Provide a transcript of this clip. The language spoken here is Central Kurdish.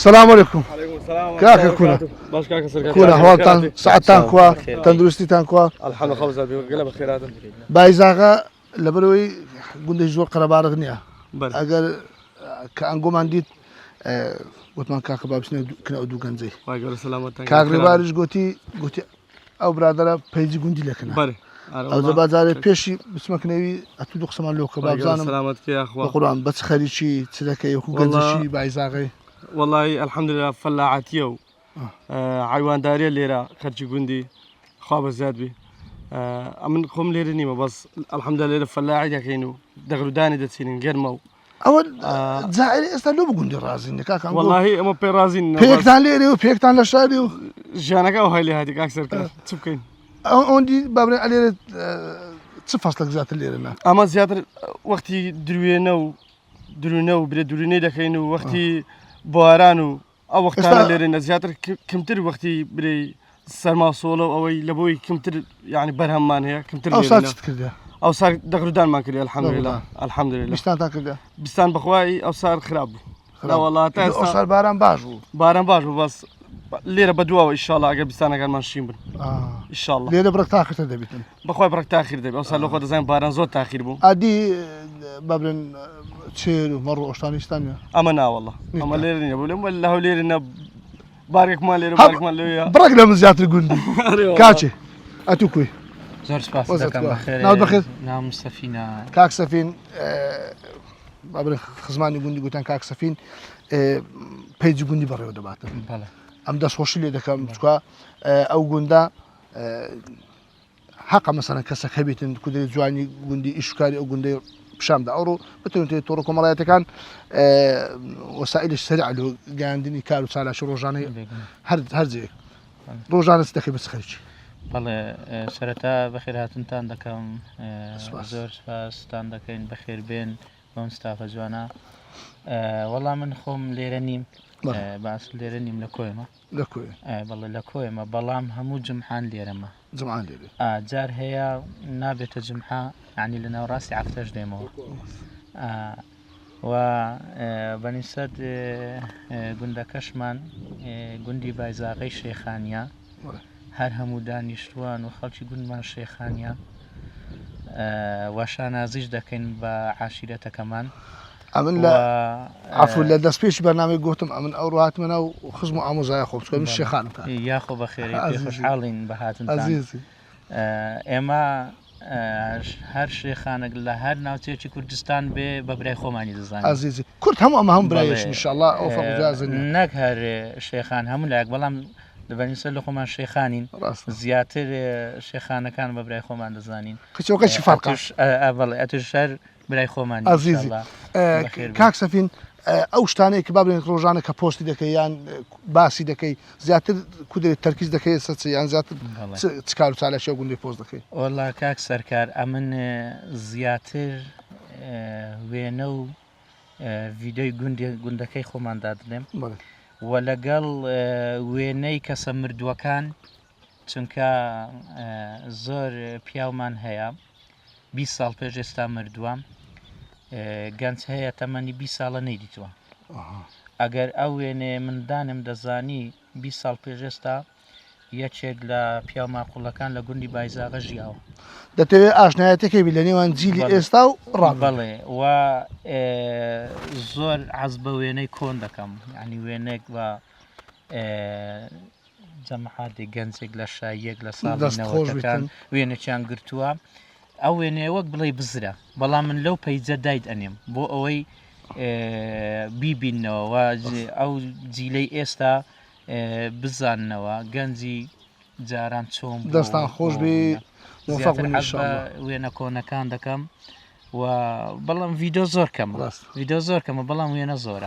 سلام علیکم کاکە کورە باش کاکە سەرکار کورە هەواڵتان ساعتتان کوا تەندروستیتان کوا الحمد خەوزە گەلە بەخێراتن بایزاغە لەبەرەوەی گوندێکی زۆر قەرەباڵغ نییە ئەگەر کە ئەنگۆمان دیت گوتمان کاکە با بچنە کنە ئەو دوو گەنجەی کاک ڕێباریش گوتی گوتی ئەو برادەرە page ی گوندی لەکنە ئەو زە بازارێ پێشی بچمە کنەوی ئەتو دوو قسەمان لۆ کە بابزانم سلامەت کە یاخوا بە قوربان بە چ خەریکی چ دەکەی وەکو گەنجەشی بایزاغەی وەڵی الحمدلله فەلاعەتیە و عیوانداریە لێرە خەرکی گوندی خوا بە زیاد بی ئەمن خۆم لێرە نیمە بەس الحمدلله لێرە فەلاعی دەکەین و دەغرودانی دەچینن گەرمە و ئەوە جائر ئێستا لۆ بگوندی ڕازین کاکە وەڵاهی ئەمە پێ ڕازین پێکتان لێرێ و پێکتان لە شاری و ژیانەکە ئەو هەلی هاتی کاک سەرکار چ بکەین ئەوەندی بابرێن ئەلێرە چ فەسڵێک زیاتر لێرە نا ئەمە زیاتر وەختی دروێنە و درونە و برێ درونەی دەکەین و وەختی باران و ئەو وەختانە لێرە زیاتر کەمتر وەختی برێ سەرما سۆڵە و ئەوەی لە بۆی کەمتر یعنی بەرهەممان هەیە کەمتر ئەو سات چت کردە ئەو سار دەغرودانمان کردی الحمدلله الحمدلله بیستانتان کردە بیستان بەخوای ئەو سار خراپ بوو لا والله تا ئەو سار باران باش بوو باران باش بوو بەس لێرە بەدواوە ئیشاڵا ئەگەر بیستانەکانمان شین بن ئیشاڵا لێرە بڕک تاخرتر دەبیتن بەخوای بڕک تاخیر دەبێت ئەو سار لەخۆ دەزانین باران زۆر تاخیر بوو ئادی بابرێن چێر و مەڕ و ئۆشتانیشتان نیە ئەمە ناوەڵە ئەمە لێرە نیە بۆ لێم لە هەولێرە نە بارێکمان لێرە بارێکمان لەوێ بڕێک لە من زیاتر گوندی کاچێ ئەتوو کوی زۆر سپاس دەکەم بەخێر ناوت بەخێر ناوم سەفینە کاک سەفین بابرێن خزمانی گوندی گوتیان کاک سەفین page ی گوندی بەڕێوە دەباتن ئەم دەستخۆشی لێ دەکەم چکە ئەو گوندە حەقە مەسەلەن کەسەک هەبیتن کودرێ جوانی گوندی ئیش و کاری ئەو گوندەی پیشان بدا ئەوڕۆ بتونێت تۆڕە کۆمەڵایەتەکان وەسائلی سەریع لۆ گەیاندنی کار و چالاکی ڕۆژانەی هەر هەر جێیەک ڕۆژانە چ دەکەی بە چ خەریکی؟ بەڵێ سەرەتا بەخێرهاتنتان دەکەم زۆر سپاستان دەکەین بەخێر بێن بەم ستافە جوانە وەڵا من خۆم لێرە نیم باس لێرە نیم لە کۆیمە لە کۆیە بەڵێ لە کۆیمە بەڵام هەموو جمعان لێرەمە جمعان لێرە جار هەیە نابێتە جمعە ینی لە ناوەڕاستی هەفتەش دێمەوە و بەنیسەت گوندەکەشمان گوندی بایزاغەی شێخانە هەر هەموو دانیشتووان و خەڵکی گوندمان شێخانە و شانازیش دەکەین بە عاشیرەتەکەمان. ئەمن لە عفو لە دەستپێکی بەرنامەی گوتم ئەمن ئەوڕۆ هاتمە ناو خزم و ئامۆزای خۆم چونکە من شێخانم کاک. یاخۆ بەخێری پێ خۆشحاڵین بە هاتنتان. ئەزیزی. ئێمە هەر شێخانێک لە هەر ناوچەیەکی کوردستان بێ بە برای خۆمانی دەزانین. ئەزیزی کورد هەموو ئەمە هەموو برایەشن ان شاء اللە ئەو فەرق و جیاوازە نییە. نەک هەر شێخان هەموو لایەک بەڵام لەبەرنیسە لە خۆمان شێخانین زیاتر شێخانەکان بە برای خۆمان دەزانین. کچۆکە چی فەرقە؟ بەڵێ ئەتوش هەر برای خۆمانی ئەزیزی کاک سەفین ئەو شتانەی کە با بڵێن ڕۆژانە کە پۆستی دەکەی یان باسی دەکەی زیاتر کودێ تەرکیز دەکەی سەر چ یان زیاتر چ کار و چالاکی ئەو گوندەی پۆست دەکەی؟ وەڵا کاک سەرکار ئەمن زیاتر وێنە و ڤیدۆی گوندی گوندەکەی خۆمان دادنێم و لەگەڵ وێنەی کەسە مردووەکان چونکە زۆر پیاومان هەیە 20 ساڵ پێش ئێستا مردووە گەنج هەیە تەمەنی 20 ساڵە نەیدیتووە ئەگەر ئەو وێنەیە من دانم دەزانی 20 ساڵ پێش ئێستا یەکێک لە پیاو ماقوڵەکان لە گوندی بایزاغە ژیاوە. دەتەوێت ئاشنایەتێکی بی لە نێوان جیلی ئێستا و ڕابردوو. بەڵێ و زۆر عەز بە وێنەی کۆن دەکەم یعنی وێنەیەک بە جەماعەتێک گەنجێک لە شاییەک لە ساڵی دەست خۆش نەوەتەکان بیتن. وێنەکیان گرتووە ئەو وێنەیە وەک بڵێی بزرە بەڵام من لەو پەیجە دایت ئەنێم بۆ ئەوەی بیبیننەوە و ئەو جیلەی ئێستا بزاننەوە گەنجی جاران چۆن بوو دەستان خۆش بێ موفق زیاتر بن حەز بە ان شاء اللە. وێنە کۆنەکان دەکەم و بەڵام ڤیدۆ زۆر کەمە ڕاست. ڤیدۆ زۆر کەمە بەڵام وێنە زۆرە.